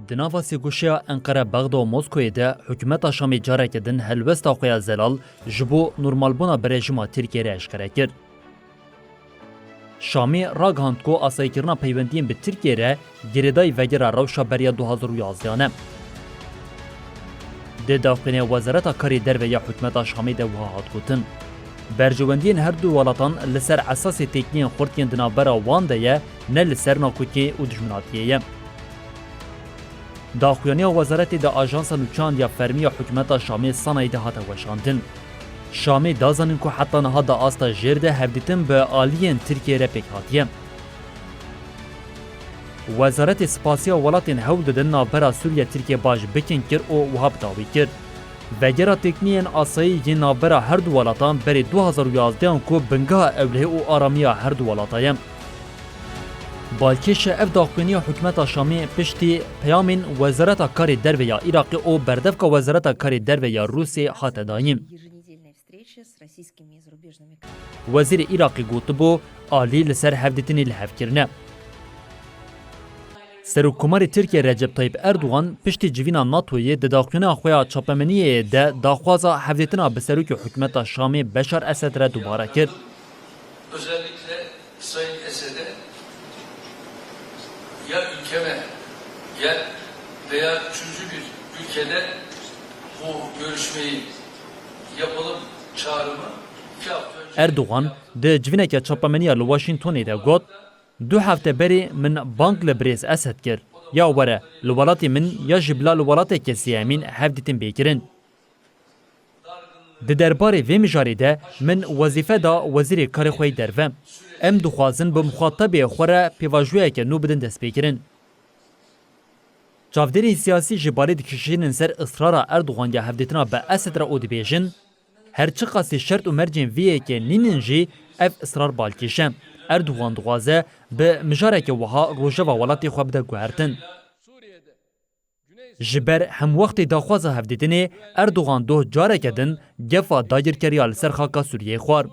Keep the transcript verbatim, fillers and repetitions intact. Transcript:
Di nava sêgoşeya Enqere, Bexda û Moskoyê de hikûmeta Şamê careke din helwesta xwe ya zelal ji bo normalbûna bi rejîma Tirkiyê re eşkere kir. Şamê ragihand ku asayîkirina peywendiyên bi Tirkiyê re girêdayî vegera rewşa beriya du hazar û yazdehan e. Di daxuyanîya Wezareta Karê Derve ya hikûmeta Şamê de wiha hat gotin: Berjewendiyên her du welatan li ser esasê têkniyên xurt yên di navbera wan de ye, ne li ser nakokê û dijminatiyê ye. Daxuyaniya wezaretê di ajansa nûçeyan ya fermî ya hikûmeta Şamê Sanayî de hate weşandin. Şamê da zanîn ku heta niha di asta jêr de hevdîtin bi aliyên Tirkiyê re pêk hatiye. Wezaretê Spasiya Welatên Hewl didin navbera Sûriye Tirkiye baş bikin kir û wiha bi dawî kir: Vegera têkniyên asayî yên navbera her du welatan berê du hazar û yazdehan ku bingeha ewlehê û aramiya her du welata ye. Balkêşe ev daxuyaniya hikûmeta Şamê piştî peyamên Wezareta Karê Derve ya Iraqê û berdevka Wezareta Karê Derve ya Rûsê hate dayîn. Wezîrê Iraqê gotibû, alî li ser hevdîtinê li hev kirine. Serokkomarê Tirkiye Recep Tayyip Erdogan piştî civîna NATOyê di daxuyaniya xwe ya çapemeniyê de daxwaza hevdîtina bi serokê hikûmeta Şamê Beşar Esed re dubare kir. Özellikle Sayın Esed'e ya ülkeme gel veya üçüncü bir ülkede bu görüşmeyi yapalım çağrımı iki hafta önce Erdogan di civîneke çapemeniya li Washingtonê de got: Du hefte berê min bang li birêz Esed kir, ya were li welatê min ya jî bila li welateke sêyemîn hevdîtin bê kirin. Di derbarê vê mijarê de min wezîfe da Wezîrê Karê Xwe yê Derve. Em dixwazin bi muxatabê xwe re pêvajoyeke nû bidin destpêkirin. Çavdêrên siyasî ji balê dikişînin ser israra Erdogan ya hevdîtina bi Esed re û dibêjin, her çiqasî şert û mercên vê yekê nînin jî ev israr balkêş e. Erdogan dixwaze bi mijareke wiha rojeva welatê xwe bide guhertin. Ji ber hemwextê daxwaza hevdîtinê, Erdogan doh careke din gefa dagirkeriya li ser xaka Sûriyeyê xwar.